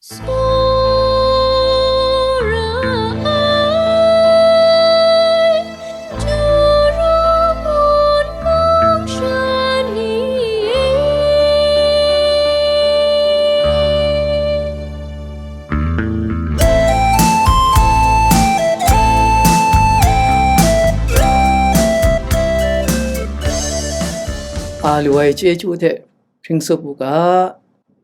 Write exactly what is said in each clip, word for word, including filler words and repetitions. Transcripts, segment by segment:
Tsawra ai, Juru mung mung sha ni e. A lu ai chyeju hte hpring tsup u ga,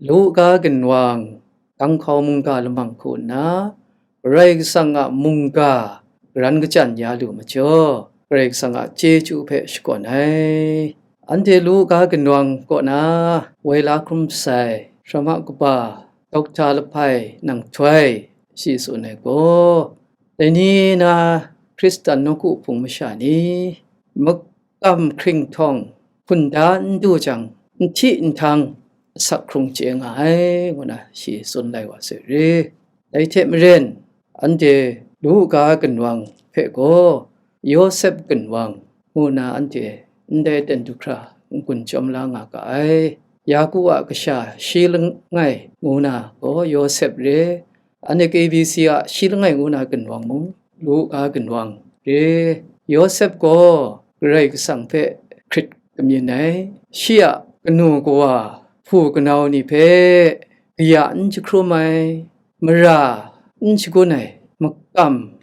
Luka ginwang, Danghkau mungga lamang hku nna, Karai Kasang a mungga garan kachyan ya lu majaw, Karai Kasang a chyeju hpe shakawn ai. Anhte Luka ginwang kaw na woi la hkrum sai, Sara Kaba, Dokta Lahpai Nang Htoi, shi tsun ai gaw, dai ni na Hkristan nawku hpung masha ni, makam hkringhtawng hkunda n du jang, nhti nhtang asak hkrung chye nga ai, ngu na shi tsun lai wa sai re. Dai hte maren, anhte Luka ginwang hpe gaw Yawsep ginwang ngu na anhte ndai ten du hkra n-gun chyawm la nga ga ai. Yaku a kasha shi langai ngu na gaw Yawsep re, anhte K B C a shi langai ngu na ginwang mung, Luka ginwang re. Yawsep gaw Karai Kasang hpe hkrit kamyin ai. Shi a kanu kawa, hpu kanau ni hpe kaya n jahkrum ai, mara n shagun ai, makam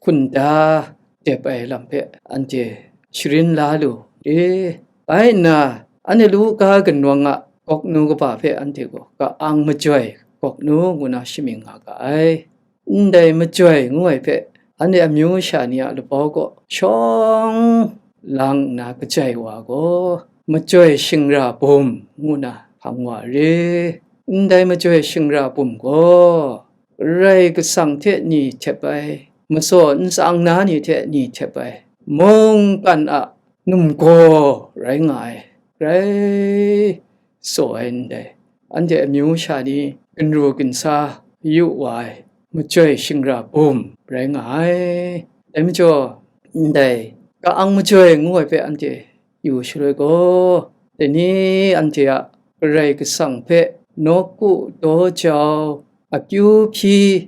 hkunda dep ai lam hpe anhte sharin la lu re. Bai nna, anhte Luka ginwang a gawknu kaba hpe anhte gaw ka-ang majoi gawknu ngu na shamying nga ga ai. Ndai majoi ngu ai hpe, anhte amyu sha ni a labau kaw shawng lang nna kajai wa gaw, majoi shingra bum ngu na hpang wa re. Ndai majoi shingra bum gaw, Karai Kasang hte ni htep ai, matsaw ntsa na ni hte ni htep ai, mungkan a numgaw rai nga ai, rai tsaw ai ndai, anhte amyu sha ni ginru ginsa yu wa ai, majoi shingra bum rai nga ai. Dai majaw, ndai ka-ang majoi ngu ai hpe anhte yu shaloi gaw, dai ni anhte a Karai Kasang hpe nawku daw jau akyu hpyi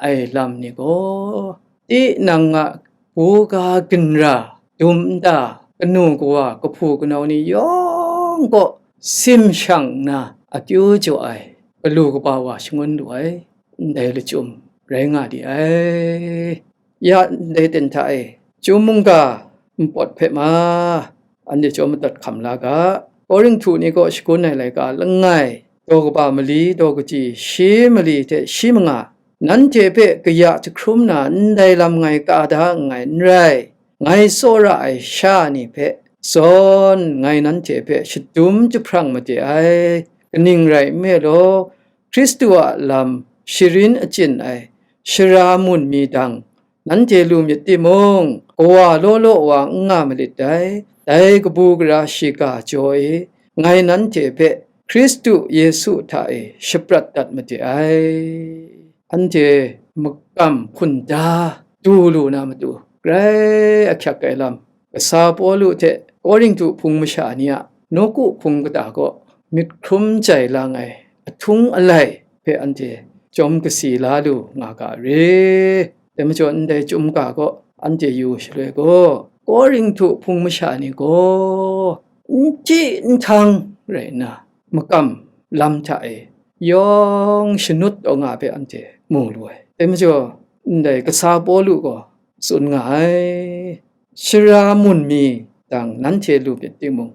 ai lam ni gaw, tinang a buga ginra, dum nta, kanu kawa, kahpu kanau ni yawng kaw simshang nna akyu jaw ai, galu kaba wa shangun lu ai, ndai lachyum rai nga di ai. Ya ndai ten hta e, Chyum mungga npawt hpe ma, anhte chyawm matawt hkam la ga. Korinhtu ni kaw shagun ai laika langai, daw kaba mali, daw kaji shi mali hte shi manga, nanhte hpe kaya jahkrum na ndai lam ngai ka da nngai n rai, ngai tsawra ai sha ni hpe zawn ngai nanhte hpe shadum jahprang made ai. Kaning rai nme law, Hkristu a lam sharin achyin ai shara mun mi dang, nanhte lu myit timung, kawa law law wa n nga malit dai. Dai kabu gara shiga jaw e, ngai nanhte hpe Hkristu Yesu hta e shaprat dat made ai. Anhte makam hkunda du lu na matu, grai ahkyak ai lam, kasa Pawlu hte Korinhtu hpung masha ni a nawku hpung kata kaw myit hkrum jai lang ai ahtung alai hpe anhte chyawm kasi la lu nga ga re. Dai majaw, ndai chyum ga kaw anhte yu shaloi gaw, Korinhtu hpung masha ni gaw n hti n htang rai nna, makam lam hta e yawng shanut taw nga hpe anhte mu lu ai. Dai majaw, ndai kasa Pawlu gaw tsun nga ai, shara mun mi dang nanhte lu myit timung,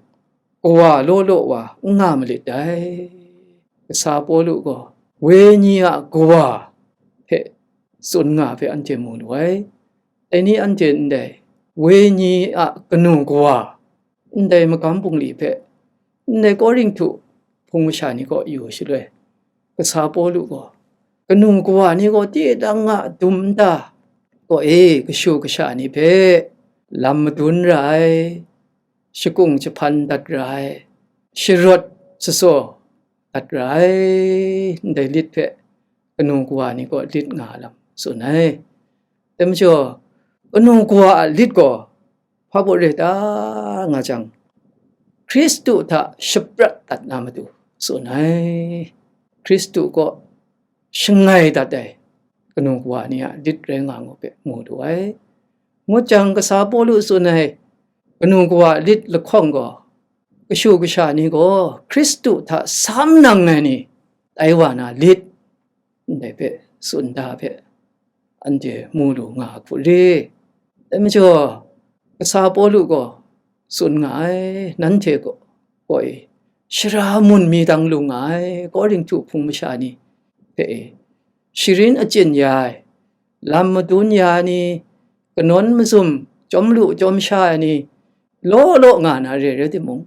kawa law law wa n nga malit dai. Kasa Pawlu gaw wenyi a kawa hpe tsun nga hpe anhte mu lu ai. Dai ni anhte ndai wenyi a kanu kawa, ndai magam bungli hpe, ndai Korinhtu hpung masha ni kaw yu shaloi, kasa Pawlu gaw, kanu kawa ni gaw tinang a dum nta kaw e kashu kasha ni hpe lam madun ra ai, shakung jahpan dat ra ai, sharawt shatsaw dat ra ai, ndai lit hpe kanu kawa ni kaw lit nga lam tsun ai. Dai majaw, kanu kawa a lit gaw hpa baw re ta nga jang, Hkristu hta shaprat dat na matu tsun ai. Hkristu kaw shangai dat ai kanu kawa ni a lit rai nga ngu hpe mu lu ai. Ngut jang, kasa Pawlu tsun ai kanu kawa lit lahkawng gaw, kashu kasha ni gaw Hkristu hta sam nang ai ni tai wa na lit, ndai hpe tsun da hpe anhte mu lu nga a hku re. Dai majaw, kasa Pawlu gaw tsun nga ai, nanhte gaw, gaw e, shara mun mi dang lu nga ai Korinhtu hpung masha ni hpe e, sharin achyin ya ai, lam madun ya ai ni, kanawn mazum chyawm lu chyawm sha ai ni, law law nga na re rai timung,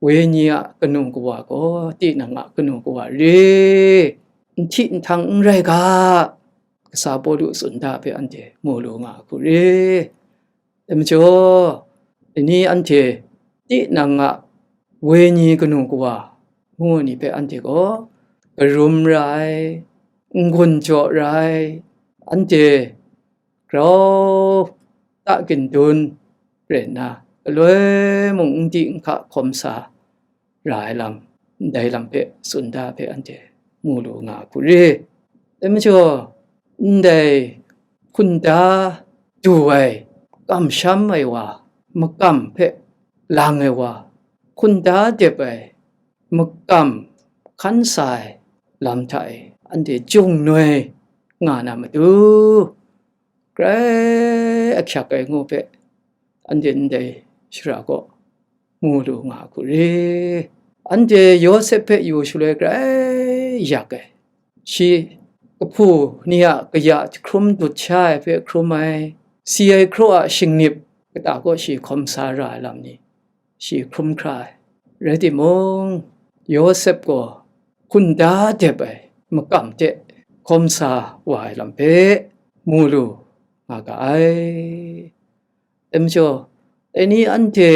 wenyi a kanu kawa gaw tinang a kanu kawa re, nhti nhtung n rai ga, kasa Pawlu tsun da hpe anhte mu lu nga a hku re. Dai majaw, dai ni anhte tinang a wenyi kanu kawa ngu ni hpe anhte gaw karum ra ai, n-gun jaw ra ai, anhte grau ta gindun rai nna, galoi mung n di n hka hkawm sa ra ai lam, ndai lam hpe tsun da hpe anhte mu lu nga a hku re. Dai majaw, ndai hkunda du ai, kamsham ai wa, makam hpe lang ai wa, hkunda dep ai, makam hkan sa ai lam hta e anhte jung noi nga na matu, grai ahkyak ai ngu hpe anhte ndai shara kaw mu lu nga a hku re. Anhte Yawsep hpe yu shaloi grai yak ai. Shi kahpu ni a kaya hkrum dut sha ai hpe hkrum ai, si ai hkraw a shingnip kata kaw shi hkawm sa ra ai lam ni, shi hkrum hkra ai. Rai timung, Yawsep gaw hkunda dep ai makam hte hkawm sa wa ai lam hpe mu lu nga ga ai. Dai majaw, dai ni anhte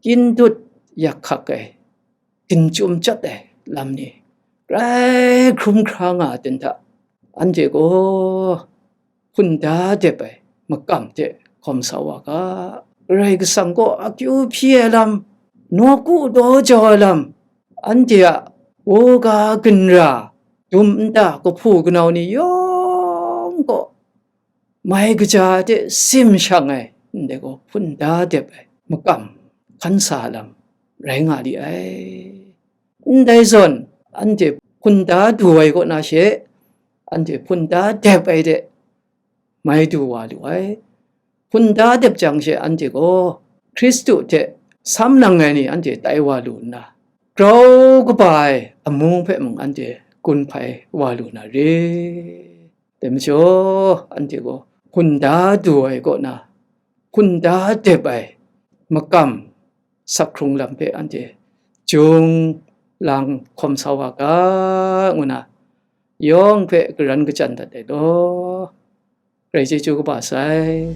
kyin dut yak hkak ai, ginchyum chyat ai lam ni, grai hkrum hkra nga ai ten hta, anhte gaw hkunda dep ai makam hte hkawm sa wa ga. Karai Kasang kaw akyu hpyi ai lam, nawku daw jau ai lam, anhte a u ga ginra, dum nta kahpu kanau ni yawng kaw mai kaja hte sim shang ai, ndai gaw hkunda dep ai makam hkan sa lam rai nga li ai. Ndai zawn, anhte hkunda du ai kaw na she, anhte hkunda dep ai de mai du wa lu ai. Hkunda dep jang she anhte gaw Hkristu hte sam nang ai ni anhte tai wa lu nna, grau kaba ai amu hpe mung anhte gun hpai wa lu na re. Dai majaw, anhte gaw hkunda du ai kaw na, hkunda dep ai makam sak hkrung lam hpe anhte jung lang hkawm sa wa ga, ngu na yawng hpe karan kachyan dat ai law. Karai chyeju kaba sai.